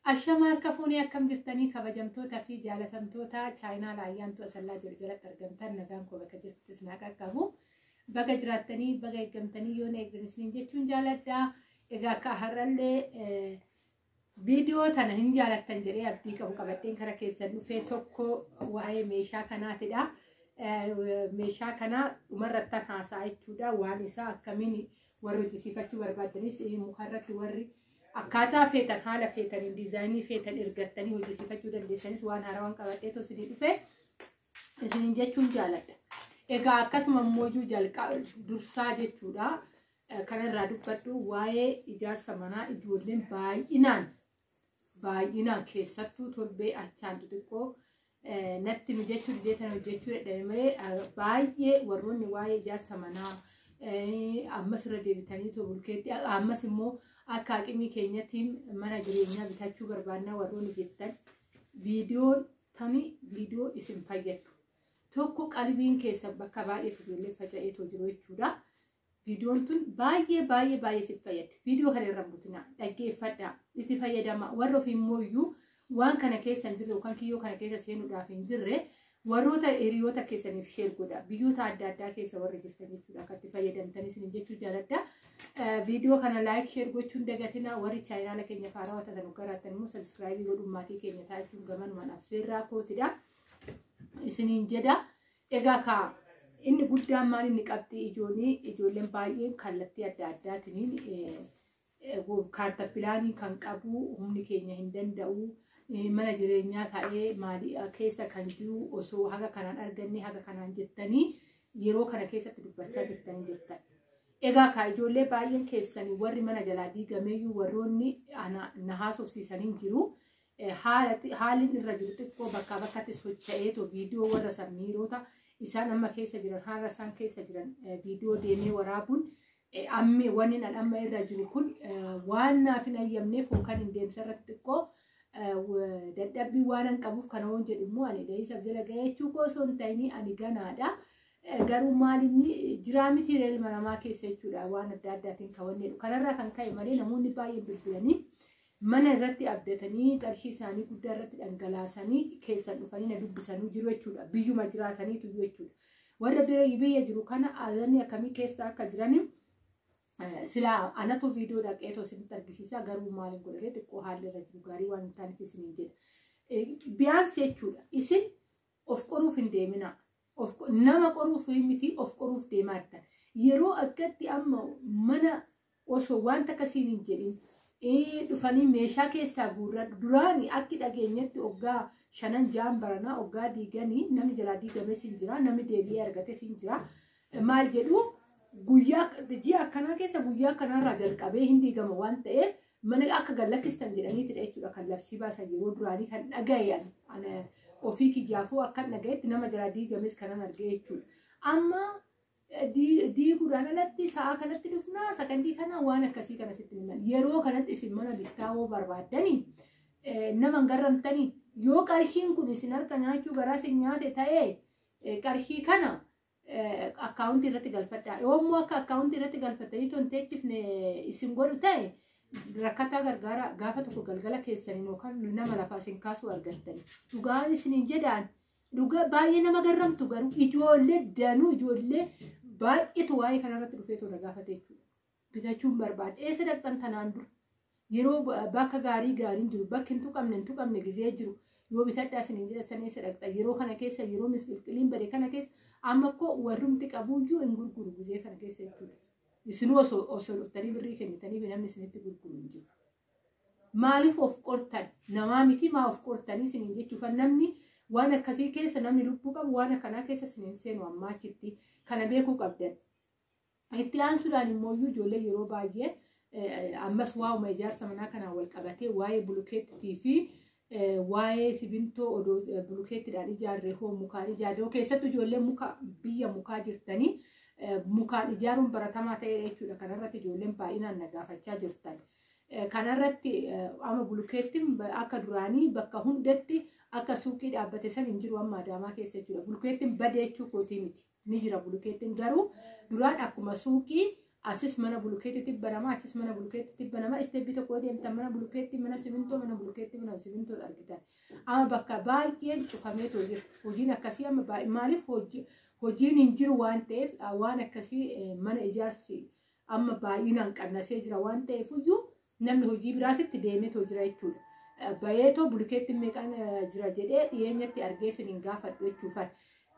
Ashama harka fuunee akkam jirtanii kabajamtoota fi jaalatamtoota chaayinaa laayyaantu asallaa jiru jalatti argamtan nagaan koo bakka jirtuttis naa qaqqabu. Baga jiraattanii baga eeggamtanii yoon eegdan isiniin jechuun jaaladha. Egaa akka har'allee viidiyoo tana hin jaalattan jedhee abdii qabu qabadheen kara keessan dhufee tokko waa'ee meeshaa kanaatidha. Meeshaa kana dhumarrattan haasa'a jechuudha. Waan isaa akkamiin warri hojjisiifachuu barbaaddanis mukarratti warri akkaataa feetan haala feetaniin diizaayinii feetan ergattanii hojjisiifachuu dandeessanis waan haarawaan qabadheetu isinii dhufe isiniin jechuun jaaladha. Egaa akkasuma immoo dursaa jechuudha. Kanarraa dubbadhu waa'ee ijaarsa manaa ijoolleen baay'inaan keessattuu torbee achaan xixiqqoo natti mijachuu didee tan hojjechuu dadhabe malee baay'ee warroonni waa'ee ijaarsa manaa ammas irra deebitanii bulkeetti ammas immoo akka aqimii keenyatti mana jireenyaa bitachuu barbaannaa warroonni jettan viidiyoon tani viidiyoo isin fayyaddu. Tokko qalbiin keessa bakka baay'eetu ijoollee faca'eetoo jiru jechuudha. Viidiyoon tun baay'ee baay'ee baay'ee isin fayyaddi. Viidiyoo kana irra butinaa dhaggeeffadhaa itti fayyadamaa warra ofii immoo iyyuu waan kana keessa hin jirre yookaan kiyyoo kana keessa seenuudhaaf hin jirre warroota hiriyoota keessaniif sheer godha. Biyyoota adda addaa keessa warra jirtan jechuudha. Akka itti fayyadamtan isin jechuu jaaladha. Viidiyoo kana laayik sheer gochuun dagatina warri chaayinaala keenya faarawaa taatan garaattan immoo sabiskiraayibii godhuun maatii keenya ta'achuun gamanumaan affeerraa kootidha. Isiniin jedha. Egaa kaa inni guddaan maal inni qabxii ijoollee ijoolleen baay'een kallattii adda addaatiin kaarta pilaanii kan qabu humni keenya hin danda'u. Mana jireenyaa ta'ee maalii keessa kan jiru osoo haga kanaan arganne haga kanaan jettanii yeroo kana keessatti dubbachaa jirtanii jirtan. Egaa kaa ijoollee baay'een keessanii warri mana jalaa diigameeyyuu warroonni na haasofsiisanii jiru. Haalli irra jiru xiqqoo bakkaa bakkatti socho'eetu viidiyoo warra sammiirota isaan amma keessa jiran haala isaan keessa jiran viidiyoo deemee waraabuun ammi wanni an amma irra jiru kun waan naaf hin ayyamneef yookaan hin deemsa irratti xiqqoo dadhabbii waan an qabuuf kana hoon jedhu immoo ani dhahiisaaf jala ga'ee jechuu koo osoo hin ta'in ani ganaadha. Garuu maalinni jiraa miti ilma namaa keessa jechuudha waan adda addaatiin kan wanni jedhu. Kanarraa kan ka'e malee namoonni baay'een bilbilanii mana irratti abdatanii qarshii isaanii guddaa irratti dhangalaasanii keessan dhufanii na dubbisanuu jiru jechuudha. Biyyuma jiraataniitu jechuudha. Warra biyya jiru kana azanni akkamii keessa akka jiranii silaa anatu viidiyoo dhaqeetoo isinitti argisiisa garuu maaliin godhate xiqqoo haalli irra jiru gaarii waan hin taaneef isiniin jedha. Biyaansi jechuudha isin of qoruuf hin deemina. Nama qoruuf miti of qoruuf deemaa jirtan. Yeroo akkatti amma mana osoo wanta akkasiin hin jedhin dhufanii meeshaa keessaa guurradhu duraani akki dhageenyatti oggaa 5 6 baranaa oggaa diiganii namni jalaa diigames hin jira namni deebi'ee argates hin jira maal jedhu guyyaa ji'a akkanaa keessa guyyaa akkanaarraa jalqabee hin diigama waan ta'eef mana akka gallakkistan jedhaniitidha jechuudha kan labsii baasan yeroo duraanii kan dhagayan ofii kiyyaafuu akka dhagayetti nama jalaa diigames kanan argee jechuudha. Amma diiguudhaan alatti sa'a kanatti dhufnaa sakandii kana waan akkasii kana sitti himan yeroo kanatti isin mana bittaa hoo barbaaddanii nama hin garramtanii yoo qarshiin kun isin harka nyaachuu garaa isin nyaate ta'ee qarshii kana akkaawuntii irratti galfadhaa. Yommuu akka akkaawuntii irratti galfattanii tonteechifne isin godhu ta'e rakkataa gargaara gaafa tokko galgala keessaniin yookaan nama lafaa isin kaasuu argattani. Dhugaan isiniin jedhaan dhugaa baay'ee nama garramtu garuu ijoollee danuu ijoollee baay'eetu waa'ee kanarratti dhufee tola gaafate jechuudha. Bitachuun barbaade. Eessa dhaqxan tanaan dura? Yeroo bakka gaarii gaariin jiru bakki hin tuqamne gizee jiru yoo bitadhaa isiniin jedhan san eessa dhaqxan yeroo kana keessa yeroo misqilqiliin bade kana keessa amma koo warrumti qabuyyuu hin gurguru gizee kana keessa jechuudha. Isinuu osoo dhuftanii birrii kennitanii fi namni isinitti gurguru hin jiru. Maaliif of qortan? Namaa miti maa of qortanii isiniin jechuuf namni waan akkasii keessa namni lubbuu qabu waan akkanaa keessa isiniin seenu ammaa achitti kana beekuu qabdan. Itti aansuudhaan immoo ijoollee yeroo baay'ee ammas waa'uma ijaarsa manaa kanaan wal qabatee waa'ee bulukeettii fi waa'ee sibintoo odoo bulukeettiidhaan ijaarree hoo mukaan ijaarree hoo keessattuu ijoollee muka biyya mukaa jirtanii mukaan ijaaruun baratamaa ta'edha jechuudha. Kanarratti ijoolleen baay'inaan na gaafachaa jirtan. Kanarratti amma bulukeettiin akka duraanii bakka hundatti akka suuqii dhaabbate san hin jiru amma Adaamaa keessa jechuudha. Bulukeettiin badee jechuu kootii miti. Ni jira bulukeettiin garuu duraan akkuma suuqii Asis mana bulukeetitti banama, achis mana bulukeetitti banama. Isteeppii tokko deemtan mana bulukeetti, mana simintoo, mana bulukeetti, mana simintoo argitan. Amma bakka baay'een cufameetoo jira. Hojiin akkasii amma maaliif hojiin hin jiru waan ta'eef, waan akkasii mana ijaarsi amma baay'inaan qannasee jira waan ta'eef iyyuu namni hojii biraatitti deemeetoo jira jechuudha. Bayeetoo bulukeetti meeqaan jira jedhee dhiyeenyatti argee isiniin gaafadhu jechuufan.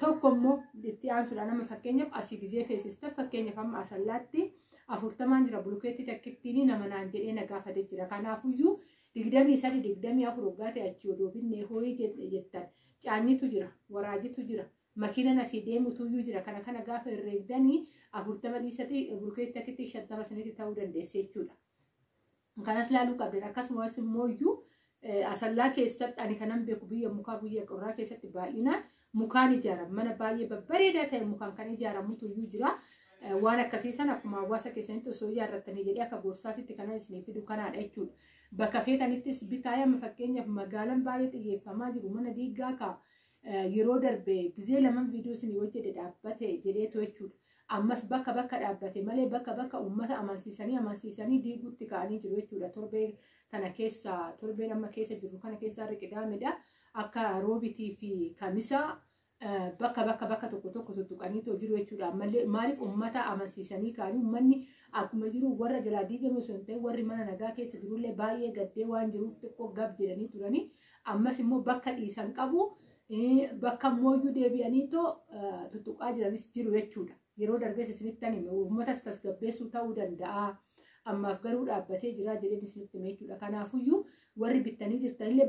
Tokko immoo itti aansuudhaan amma fakkeenyaaf asii gizee feesistan, fakkeenyaaf amma Asallaatti 40n jira bulukeetti takkittiin nama naan jedhee na gaafate jira. Kanaafuyyuu 23, 24 waggaa ta'e achii odoo binnee hooyii jettan, caanyitu jira, waraajitu jira, makiinan asii deemutuyyuu jira. Kana kana gaafa herreegdanii 40 dhiisati bulukeetti takkitti 50 sanitti ta'uu dandeesse jechuudha. Kanas laaluu qabdan. Akkasumas immoo iyyuu Asallaa keessatti ani kanan beeku biyya mukaa, biyya qorraa keessatti baay'inaan mukaan ijaarama. Mana baay'ee babbareedaa ta'e mukaan kan ijaaramutu iyyuu jira. Waan akkasii sana akkuma hawaasa keessanitti osoo ijaarrattanii jedhee akka gorsaatitti kanan isinii fidu kanaadha jechuudha. Bakka feetanittis bitaa. Amma fakkeenyaaf magaalaan baay'ee xiyyeeffamaa jiru mana diigaa ka yeroo darbe gizee laman viidiyoo isinii hojjete dhaabbate jedheetu jechuudha. Ammas bakka bakka dhaabbate malee bakka bakka uummata amansiisanii amansiisanii diiguutti ka'anii jiru jechuudha. Torbee tana keessa, torbeen amma keessa jiru kana keessa harri Qidaamedha. Akka Roobitii fi Kamisaa bakka bakka bakka tokko tokko tuttuqaniitoo jiru jechuudha. Ammallee maaliif uummata amansiisanii ka'anii, uummanni akkuma jiru warra jalaa diigame osoo hin ta'in warri mana nagaa keessa jirullee baay'ee gaddee waan jiruuf xiqqoo gab jedhanii turanii, ammas immoo bakka dhiisan qabu, bakka mooyyuu deebi'aniitoo tuttuqaa jiranis jiru jechuudha. Yeroo darbees isinitti hime, uummatas tasgabbeessuu ta'uu danda'a. Ammaaf garuu dhaabbatee jira jedheen isinitti hime jechuudha. Kanaafuyyuu warri bittanii jirtanillee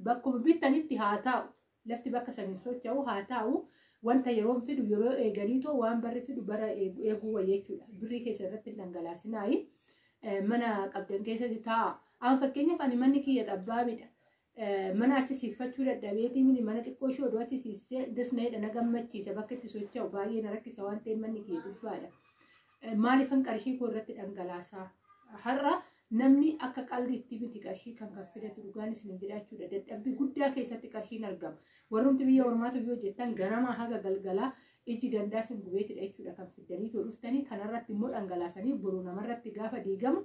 bakkuma bittanitti haa taa'u. Lafti bakka saniin socho'u haa taa'u. Wanta yeroon fidu yeroo eeganiitoo waan barri fidu bara eeguu wayya jechuudha. Birrii keessa irratti hin dhangalaasinaayi. Mana qabdan keessatti taa'a. Amma fakkeenyaaf ani manni kiyya xabbaabidha. Mana achi siifachuu dadhabeetii mini mana xiqqoo ishee oduu achi siissee dasneedha na gammachiisa, bakka itti socho'u baay'ee na rakkisa waan ta'eef manni kiyya gubbaadha. Maaliifan qarshii koo irratti dhangalaasaa? Har'a namni akka qalbiitti miti qarshii kan kan fidatu, dhugaan isin jedha jechuudha. Dadhabbii guddaa keessatti qarshiin argama. Warrumti biyya ormaatu yoo jettan ganamaa haga galgalaa ijji gandaa isin gubeetidha jechuudha kan fiddanii too dhuftanii. Kanarratti immoo dhangalaasanii boruu namarratti gaafa diigamu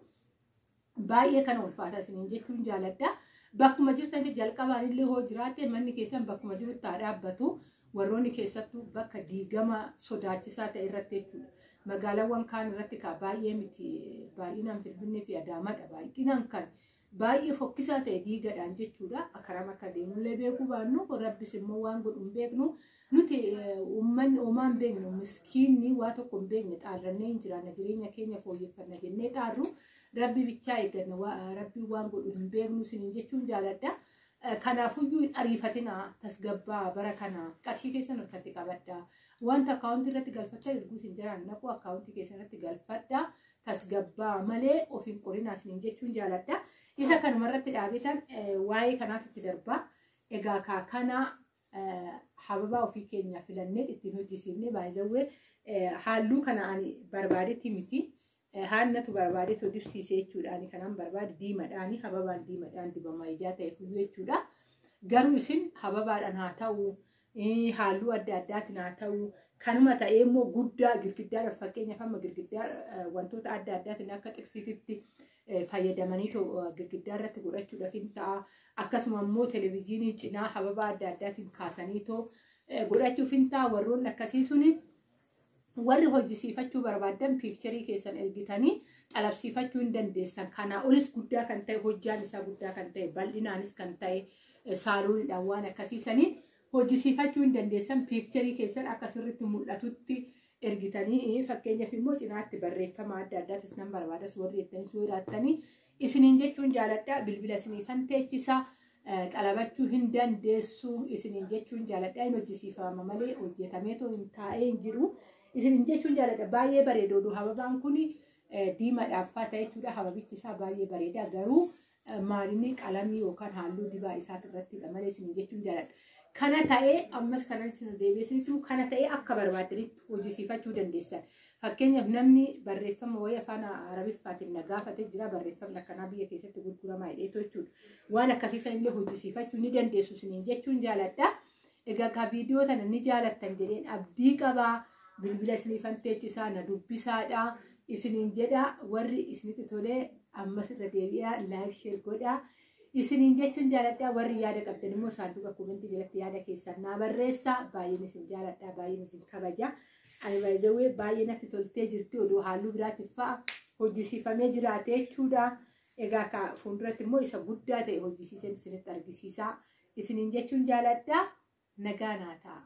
baay'ee kana ulfaata isiniin jechuun jaaladha. Bakkuma jirtanitti jalqabaan illee hoo jiraate manni keessan bakkuma jirutti haa dhaabbatu. Warroonni keessattuu bakka diigama sodaachisaa ta'e irratti jechuudha. Magaalaawwan kaan irratti kaa baay'ee miti, baay'inaan Finfinnee fi Adaamaadha baay'inaan kan baay'ee fokkisaa ta'e diigadhaan jechuudha. Akkaram akka deemullee beekuu baannu, rabbis immoo waan godhu hin beeknu. Nuti uummanni uumaa hin beeknu, miskiinni waa tokko hin beekne xaarrannee hin jiraanna, jireenya keenya fooyyeffanna jennee xaarru, rabbi bichaa eegganna, rabbi waan godhu hin beeknu isiniin jechuun jaaladha. Kanaafuyyuu hin ariifatina, tasgabbaa, bara kana qarshii keessan harkatti qabadha. Wanta akkaawuntii irratti galfattan erguu isin jalaan naqu, akkaawuntii keessan irratti galfadha. Tasgabbaa malee of hin qorinaa isiniin jechuun jaaladha. Isa kanuma irratti dhaabetan waa'ee kanaatti darbaa. Egaa kaa kana hababaa ofii keenya filannee ittiin hojjisiifnee, baay'ee halluu kana ani barbaadetti miti. Haannatu barbaadetu dibsiise jechuudha. Ani kanaan barbaade diimadhaani, hababaan diimadhaan dibamaa ijaa ta'e fuyyuu jechuudha. Garuu isin hababaadhaan haa ta'u, halluu adda addaatiin haa ta'u, kanuma ta'ee immoo guddaa girgiddaadhaaf, fakkeenyaaf amma girgiddaa wantoota adda addaatiin akka xiqsiititti fayyadamanii girgiddaa irratti godhachuudhaaf hin ta'a. Akkasuma immoo televizyiinii cinaa hababaa adda addaatiin kaasaniitoo godhachuuf hin ta'a. Warroonni akkasii suni warri hojjisiifachuu barbaadan piikcharii keessan ergitanii xalabsiifachuu hin dandeessan. Kanaa olis guddaa kan ta'e, hojjaan isaa guddaa kan ta'e, bal'inaanis kan ta'e, saaluunidhaan waan akkasiisanii hojjisiifachuu hin dandeessan. Piikcharii keessan akka sirriitti mul'atutti ergitanii, fakkeenyaaf immoo cinaatti barreeffama adda addaatis nan barbaadas warri jettanii suuraattanii isiniin jechuun jaaladha. Bilbila isiniifan teechisaa, xalabachuu hin dandeessu isiniin jechuun jaaladha. Hin hojjisiifama malee hojjetameetoo hin taa'ee hin jiru isiniin jechuun jaaladha. Baay'ee bareedu. Hababaan kun diimaadhaaf ta'e jechuudha. Hababichi isaa baay'ee bareeda, garuu maalinni qalamii yookaan halluu dibaa isaati irrattidha malee isiniin jechuun jaaladha. Kana ta'ee ammas kanan isin deebi'ee kana ta'ee akka barbaaddanitti hojjisiifachuu dandeessan. Fakkeenyaaf namni barreeffama wayii afaan Arabiffaatiin na gaafate jira, barreeffamni akkanaa biyya keessatti gurguramaa jedheetu jechuudha. Waan akkasiisan illee hojjisiifachuu ni dandeessu isiniin jechuun jaaladha. Egaa ka viidiyoo tana ni jaalattan jedheen abdii qabaa. Bilbila isiniifan teechisaa, na dubbisaadha. Isiniin jedha, warri isinitti tolee ammas irra deebi'aa like, share godhaa. Isiniin jechuun jaaladhaa. Warri yaada qabdan immoo saanduqa comment jalatti yaada keessan naa barreessaa. Baay'een isin jaaladhaa, baay'een isin kabaja. Ani baay'ee baay'ee natti toltee jirti, oduu halluu biraatiif fa'a hojjisiifamee jiraate jechuudha. Egaa ka fuulduratti immoo isa guddaa ta'e hojjisiiseen isinitti argisiisaa. Isiniin jechuun jaaladhaa. Nagaa naa ta'a.